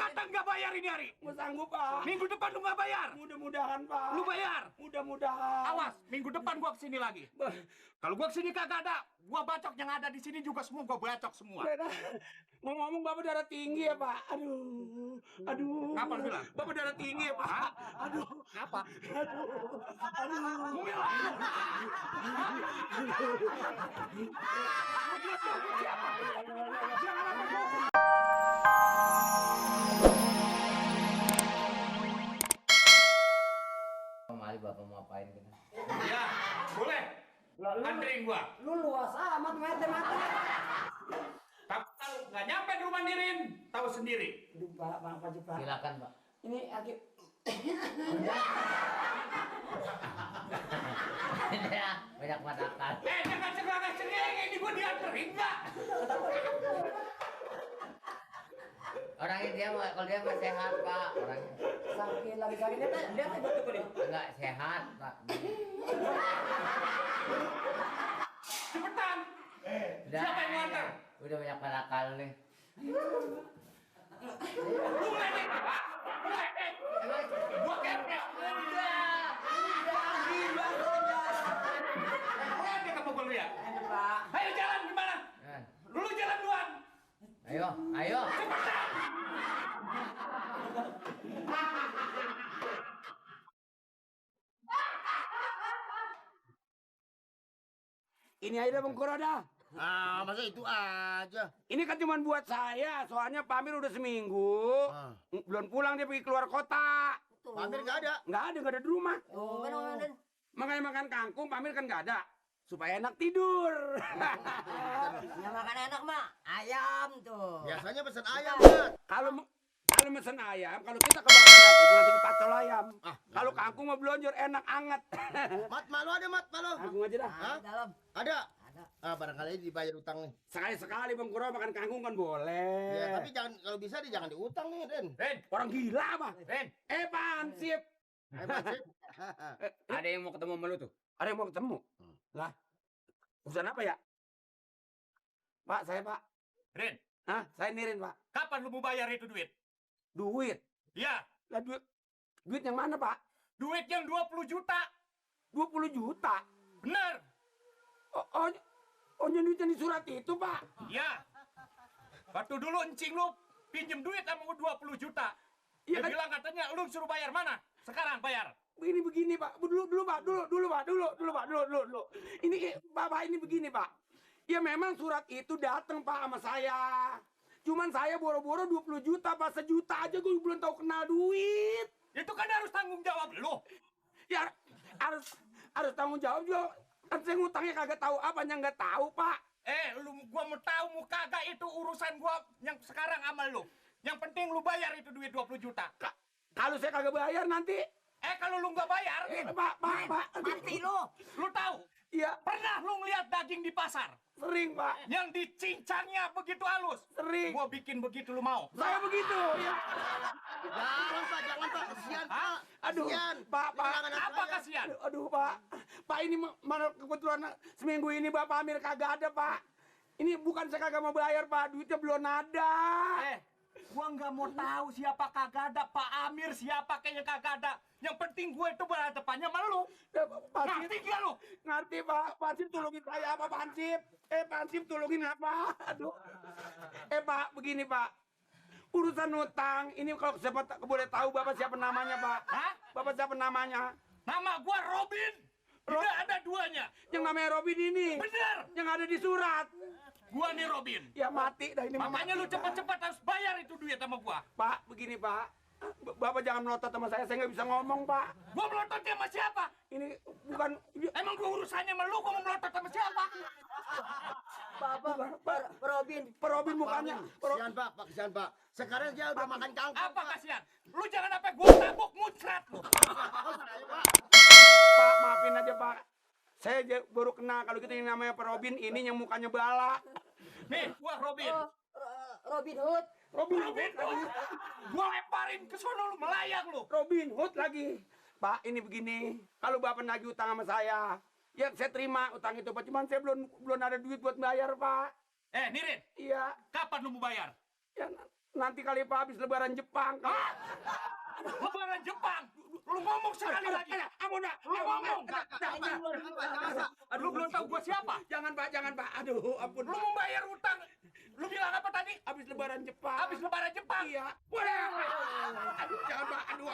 kata nggak bayar ini hari. Nggak sanggup, Pak. Minggu depan lu nggak bayar. Mudah-mudahan, Pak. Lu bayar. Mudah-mudahan. Awas, minggu depan gua kesini lagi. Kalau gua kesini kagak ada, gua bacok yang ada di sini juga semua gua bacok semua. Ngomong Bapak darah tinggi ya, Pak. Aduh. Ngapa lu bilang? Bapak darah tinggi ya, Pak. Aduh. Ngapa? Aduh. Mari Bapak mau apain kita? Ya, boleh. Anterin gua. Lu luas amat mete. Tapi kalau nggak nyampe di rumah Nirin, tahu sendiri. Aduh, Pak, maaf aja, Pak. Silakan Pak. Ini lagi Banyak matakan. Jangan cengeng ini gua dianterin nggak? Orangnya kalau dia mah sehat Pak. Orangnya sakit lagi sakit dia betul nih. enggak sehat Pak. Cepetan. Siapa yang nganter? Udah banyak matakan nih. Lu ngeledek apa? Gua kepek. Ngeledek apa gua lu ya? Pak. Ayo jalan gimana? Lu jalan duluan. Ayo. Cepetan. Ini aja Bang Koroda. Masa itu aja. Ini kan cuma buat saya, soalnya Pak Amir udah seminggu. Belum pulang, dia pergi keluar kota. Pak Amir nggak ada. Nggak ada di rumah. Tuh, Makanya makan kangkung, Pak Amir kan nggak ada. Supaya enak tidur. yang makan enak mah ayam tuh. Biasanya pesan ayam, Mat. Kalau mesen ayam, kalau kita kebakaran itu nanti dipacol ayam. Kalau kangkung mah blonjor enak anget. Mat, malu ada, Mat, malu. Kangkung aja dah. Hah? Dalam. Ada. Ada. Barangkali aja dibayar utang nih. Sekali-sekali Bang Kuro makan kangkung kan boleh. Ya, tapi jangan kalau bisa jangan diutang nih, Den. Ren, Orang gila mah. Ren. Pak Ansip. Hebat sih. Ada yang mau ketemu sama lu tuh? Ada yang mau ketemu? Lah, urusan apa ya? Pak, saya Pak. Ren, Saya Nirin Pak. kapan lu mau bayar itu duit? Duit. Ya, Lah duit yang mana Pak? duit yang 20 juta. 20 juta. Bener. Duit yang di surat itu Pak. Ya. Waktu dulu encing lu pinjem duit sama gua 20 juta. Iya Dia kan? bilang katanya lu suruh bayar mana? Sekarang bayar. Begini Pak. Dulu Pak. Ini Bapak ini begini Pak. Ya memang surat itu datang Pak sama saya. Cuman saya boro-boro 20 juta Pak. Sejuta aja gue belum tahu kenal duit. Itu kan harus tanggung jawab lu. Ya harus tanggung jawab juga. Kan saya ngutangnya kagak tahu apanya nggak tahu Pak. Gua mau tahu mau kagak itu urusan gua yang sekarang sama lu. Yang penting lu bayar itu duit 20 juta. Kalau saya kagak bayar nanti. Kalau lu nggak bayar, Pak. Mati lu. lu tahu? Iya, Pernah lu ngeliat daging di pasar? sering Pak. Yang dicincangnya begitu halus. Sering. Gua bikin begitu lu mau. Saya begitu. Ya. Jangan Pak. Kesian, Hah? Pak. Aduh, Kesian. Pak. Kehilangan anak Apa saya. kasihan? Aduh, Pak. Pak ini mana kebetulan seminggu ini Bapak Amir kagak ada, Pak. Ini bukan saya kagak mau bayar, Pak. Duitnya belum ada. Gua nggak mau tahu siapa kagak ada, Pak Amir siapa kayaknya kagak ada. Yang penting gue itu berhadapannya sama lu. Pak Ngerti Ansip, gak lu? ngerti, Pak. Pak Ansip tolongin saya apa, Pak Ansip? Pak Ansip tolongin apa? Aduh. Pak, begini, Pak. Urusan utang, ini kalau siapa boleh tahu Bapak siapa namanya, Pak? Hah? Bapak siapa namanya? Nama gua Robin. Tidak ada duanya. Yang namanya Robin ini. Bener. Yang ada di surat. Gua nih Robin. Ya mati dah ini. Makanya mati, lu Pak. cepet-cepet harus bayar itu duit sama gua. Pak, begini Pak. Bapak jangan melotot sama saya nggak bisa ngomong Pak. Gua melotot sama siapa? Ini bukan. Emang gua urusannya sama lu, gua mau melotot sama siapa? Pak Robin. Pak Robin mukanya. Kesian, Pak. Kesian, Pak. Sekarang dia udah makan kangkung. Apa kasihan? Lu jangan sampai gua tabuk muncrat lu. Pak, maafin aja Pak. Saya baru kenal kalau gitu yang namanya Pak Robin, ini yang mukanya bala. Nih, gua Robin. Robin Hood. Robin Robin, gua lemparin ke sono lu melayang lu. Robin Hood lagi. Pak, ini begini. Kalau Bapak nagih utang sama saya, ya saya terima utang itu Pak. Cuman saya belum ada duit buat bayar Pak. Nirin, Iya. kapan lu mau bayar? Ya, Nanti kali Pak habis lebaran Jepang. Lebaran Jepang. Lu ngomong sekali lagi. Ampun Pak. Lu ngomong. Aduh, Lu belum tahu gua siapa? Jangan Pak. Aduh, ampun Lu Pak. mau bayar utang. Lu bilang apa tadi? Habis lebaran Jepang. Habis lebaran Jepang. Iya. Aduh, jangan Pak. Aduh.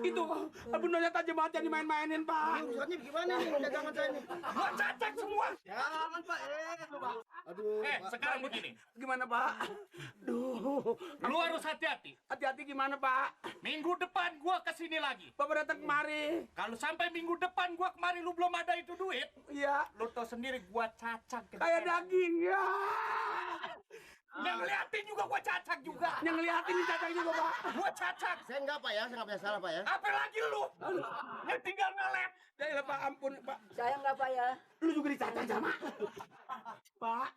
Itu benernya tajam aja dimain-mainin Pak. Urusannya gimana nih dagangan saya nih? Gua cacat semua. Jangan Pak, Pak. Aduh, Pak. Sekarang begini. Gimana Pak? Duh. Lu harus hati-hati. Hati-hati gimana Pak? Minggu depan gua kesini lagi. Bapak datang kemari. Kalau sampai minggu depan gua kemari lu belum ada itu duit, Iya. lu tau sendiri gua cacak. Kayak daging ya. Yang ngeliatin juga gua cacak juga. Yang ngeliatin ini cacang juga Pak. Gua cacak. Saya enggak Pak ya, saya enggak punya salah Pak ya. Apa lagi lu? Yang tinggal ngelep. Ya Pak, ampun Pak. Saya nggak Pak ya. Lu juga dicacang sama. Pak.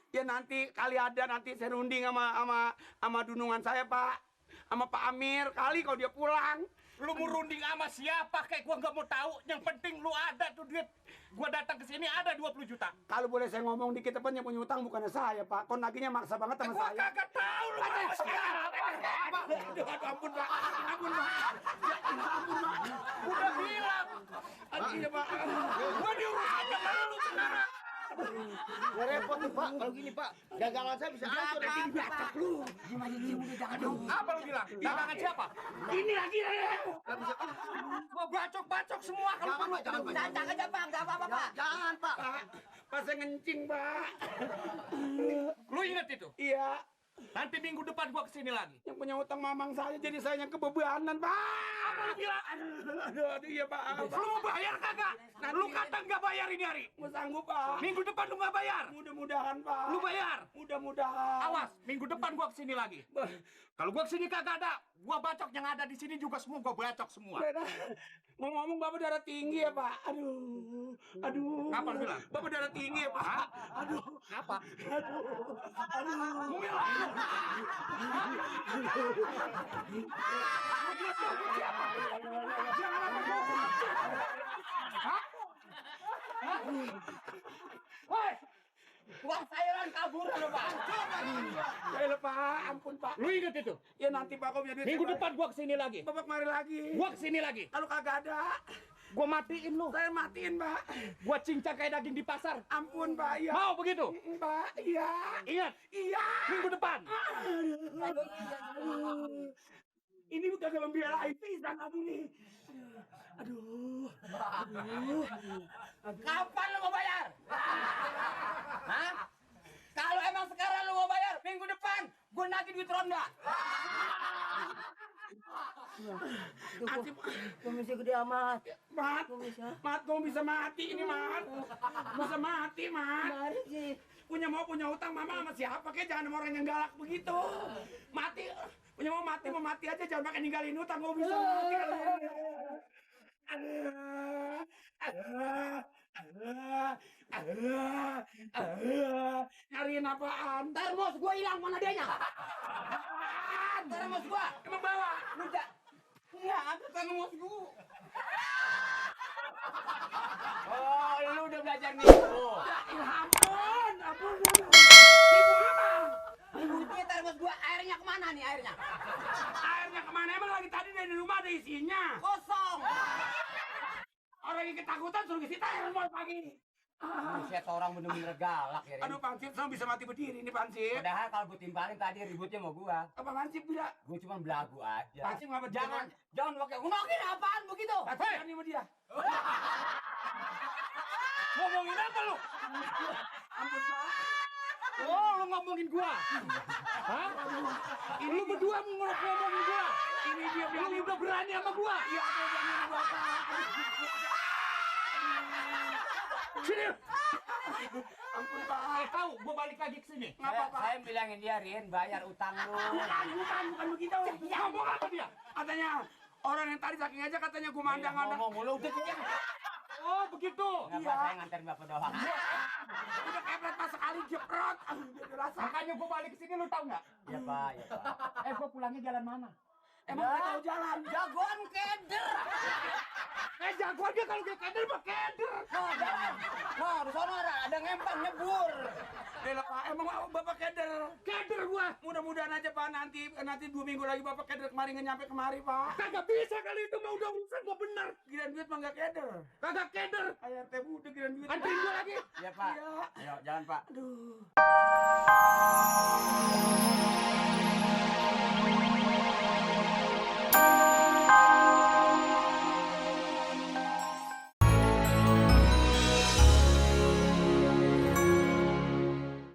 Ya nanti kali ada nanti saya runding sama dunungan saya Pak. Sama Pak Amir kali kalau dia pulang. Lu mau runding sama siapa kayak gua nggak mau tahu. Yang penting lu ada tuh duit. Gua datang ke sini ada 20 juta. Kalau boleh saya ngomong dikit depan yang punya utang bukannya saya Pak. Kon naginya maksa banget sama Gua saya. kagak tahu lu sama siapa. Aduh, ampun Pak. Ampun Pak. Ya, ampun Pak. Udah bilang. Aduh, iya Pak. Gua diurusin sama lu sekarang. Ya repot nih Pak, kalau gini Pak. Dagangan saya bisa hancur. Ini biacak lu. Apa lu bilang? Dagangan siapa? Ini lagi ya. Gua bacok-bacok semua kalau perlu. Cacak aja Pak, nggak apa-apa Pak. Jangan Pak. Pas saya ngencing Pak. Lu ingat itu? Iya. Nanti minggu depan gua kesini lagi. Yang punya utang mamang saya jadi saya yang kebebanan Pak. Apa lu bilang? Aduh, iya Pak. Lu mau bayar kagak? Lu kata nggak bayar ini hari. Mau sanggup Pak. Minggu depan lu nggak bayar. Mudah-mudahan Pak. Lu bayar. Mudah-mudahan. Awas, minggu depan gua kesini lagi. Kalau gua kesini kagak ada, gua bacok yang ada di sini juga semua gua bacok semua. Mau ngomong Bapak darah tinggi ya Pak. Aduh. Apa lu bilang? Bapak darah tinggi ya Pak. Aduh. Apa? Aduh. Woi, uang sayuran kabur lu Pak. Ya Pak, ampun Pak. Lu inget itu? Ya nanti Pak kau jadi Minggu depan gua kesini lagi. Bapak kemari lagi. Gua kesini lagi. Kalau kagak ada, Gua matiin lu. saya matiin Pak. Gua cincang kayak daging di pasar. Ampun Pak, iya. Mau begitu? Pak, iya. Ingat, Iya. minggu depan. Ini udah gak membelain pisang lagi nih. Aduh. Kapan lu mau bayar? Hah? Kalau emang sekarang lu mau bayar, minggu depan gue nagih duit ronda. Asip. Komisi gede amat. Mat, kamu bisa mati ini Mat. Bisa mati Mat. Mari sih. Punya utang mama sama siapa kek, jangan sama orang yang galak begitu. Mati, mau mati aja, jangan pakai ninggalin utang, kau bisa mati. Nyariin apaan? Termos gue hilang, mana dianya? Termos gue. Emang bawa? Iya, ada termos gue. Oh, lu udah belajar nipu. Ampun. Ibu apa? Ini termos gue, airnya kemana nih airnya? Airnya kemana? Emang lagi tadi dari rumah ada isinya. Kosong. Orang yang ketakutan suruh isi termos pagi. Buset, orang bener-bener galak ya. Aduh Pansip, sama bisa mati berdiri nih Pansip. Padahal kalau gue timpalin tadi ributnya sama gua. Apa Pansip bisa? Gue cuma belagu aja. Pansip ngapa Jangan pakai ngomongin apaan begitu. Pansip berani sama dia. Ngomongin apa lu? Ampun Pak. Oh, lu ngomongin gua. Hah? Lu berdua mau ngomongin gua. Ini dia Lu udah berani sama gua. Iya, aku berani sama Bapak. Sini. Ampun Pak. Tahu, gua balik lagi ke sini. Ngapa Pak? Saya bilangin dia, Rin, bayar utang lu. Bukan begitu. Ngomong apa dia? Katanya orang yang tadi saking aja katanya gue mandang-mandang. Ngomong mulu udah kenyang. Oh, begitu. Kenapa saya nganterin bapak doang? Udah kepret pas sekali jeprot. Dia rasa. Makanya gua balik ke sini lu tahu nggak? Ya Pak, ya Pak. Gua pulangnya jalan mana? Emang nggak tahu jalan. Jagoan keder. jagoan dia kalau dia keder mah keder. Nah, jalan. Nah, di sana ada ngempang nyebur. Lah Pak, emang Bapak keder? Keder gua. Mudah-mudahan aja Pak nanti 2 minggu lagi Bapak keder kemari nggak nyampe kemari Pak. Kagak bisa kali itu mah udah urusan gua bener. Giliran duit mah nggak keder. Kagak keder. Ayah teh udah giliran duit. Anterin gua lagi. Iya, Pak. Iya. Ayo, jalan, Pak. Aduh.